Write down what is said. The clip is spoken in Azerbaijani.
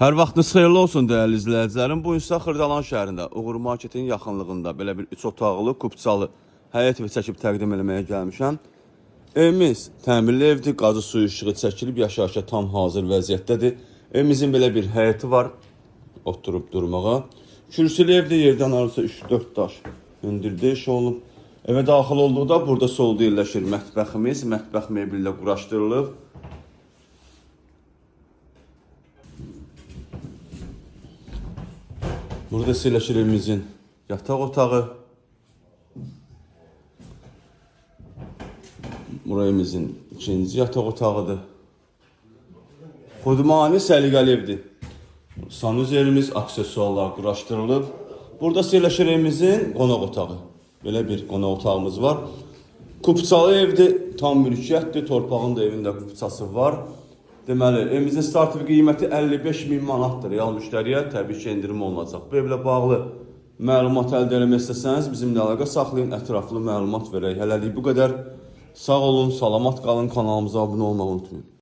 Hər vaxtınız xeyirli olsun dəyərli izləyicilərim. Bu gün sizə Xırdalan şəhərində Uğur Marketin yaxınlığında belə bir 3 otaqlı, kupçalı həyət evi çəkib təqdim eləməyə gəlmişəm. Evimiz təmirli evdir, qazı suyu işığı çəkilib, yaşayışa tam hazır vəziyyətdədir. Evimizin belə bir həyəti var oturub durmağa. Kürsülü evdə yerdən hardasa 3-4 daş hündürdə iş olunub. Evə daxil olduqda burada solda yerləşir mətbəximiz, mətbəx mebeli ilə quraşdırılıb. Burada yerləşir evimizin yataq otağı. Bura evimizin ikinci yataq otağıdır. Xudmani səliqəli evdir. Sanuzerimiz, aksesuarlar quraşdırılıb. Burada yerləşir evimizin qonaq otağı. Belə bir qonaq otağımız var. Kupçalı evdir, tam mülkiyyətdir. Torpağın da evin də kupçası var. Deməli, evimizin start qiyməti 55 min manatdır. Real müştəriyə təbii ki, endirim olunacaq. Bu evlə bağlı məlumat əldə eləmək istəsəniz bizimlə əlaqə saxlayın, ətraflı məlumat verək. Hələlik bu qədər. Sağ olun, salamat qalın, kanalımıza abunə olmağı unutmayın.